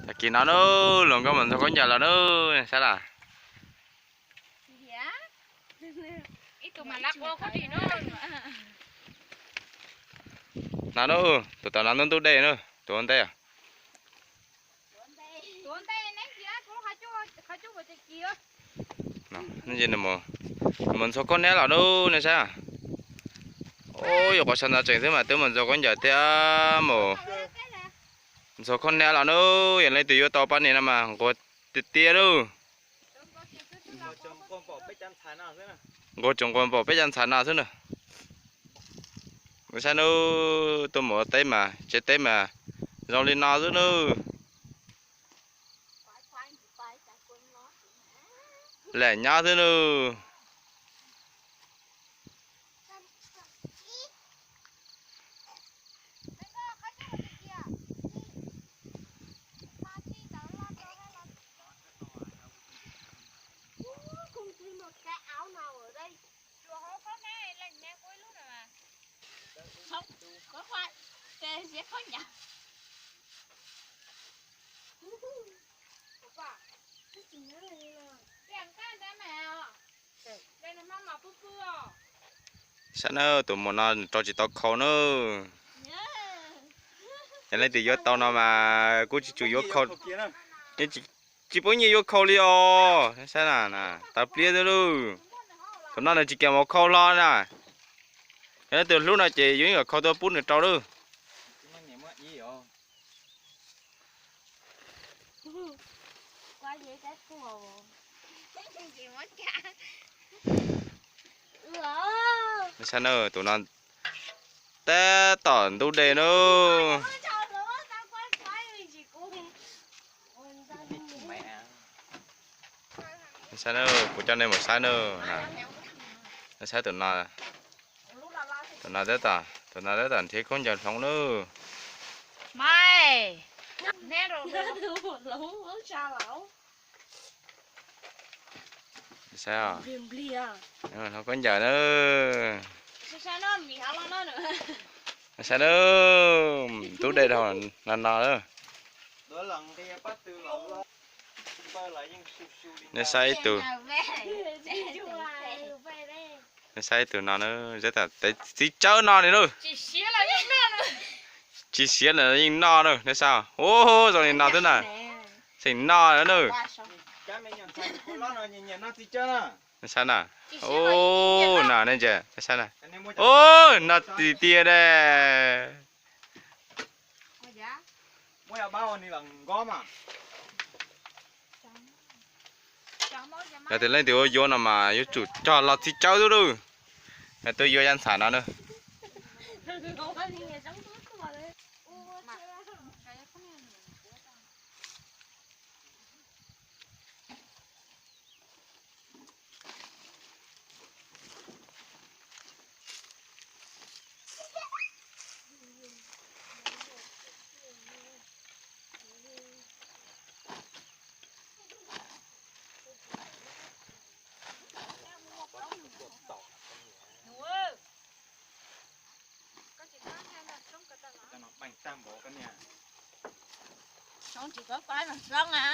Tag kis no nub, luag nkauj mus ntxuag khaub ncaws los nub, saib lawm. No nub, tus tom no ntub ntub dej nub, tus ua ntej. Nws mus ntxuag khaub ncaws los nub, nej saib. Ub, yuav qhov sawv ntxov tseem xwb mas twb mus ntxuag khaub ncaws thiab mus ntxuag khaub ncaws los nub, yog leej twg yuav tau pab nim no mas nquag tiag tiag lauj. Nquag tsuas nquag npaum peb cov ntxhais no xwb na. Nej saib nub, tuaj mus ua teb mas tsev teb mas zoo li no xwb nub. Lam nyob xwb nub. Saib na, tus muam no rau tsis tau khau na. Yog leej twg yuav tau no mas kuj tsis tsum yuav khau, tsis pub nyiaj yuav khau li os. Saib na, tawv pliab xwb lauj. Tus no nws tsis kam mus khau hlo na. Yog leej twg hlub no ces yuav yeej kom khau tuaj pub nws rau lauj. Saib na, tus no tab tom ntub dej na. Saib na, kuv coj nej mus saib na. Saib tus no, tus no tab tom, tus no tab tom nrhiav khaub ncaws hloov na. Saib, hloov khaub ncaws na. Saib na, ntub dej dhau no no. Nej saib ib tug, nej saib ib tug no na, txiv tsawb no li lauj. Tsis siav los yeej noj na, nej saib, ub, zoo li no xwb na, xeem noj na. Nej saib na, ub, no nej ntsia, nej saib na, ub, no tiag tiag ne. Yog tias leej twg yuav yuav no mas yuav tsum cog los txiv tsawb xwb lauj. Yog twb yuav yaj ntxhais no na. Soob tsis kov kuv mas soob a.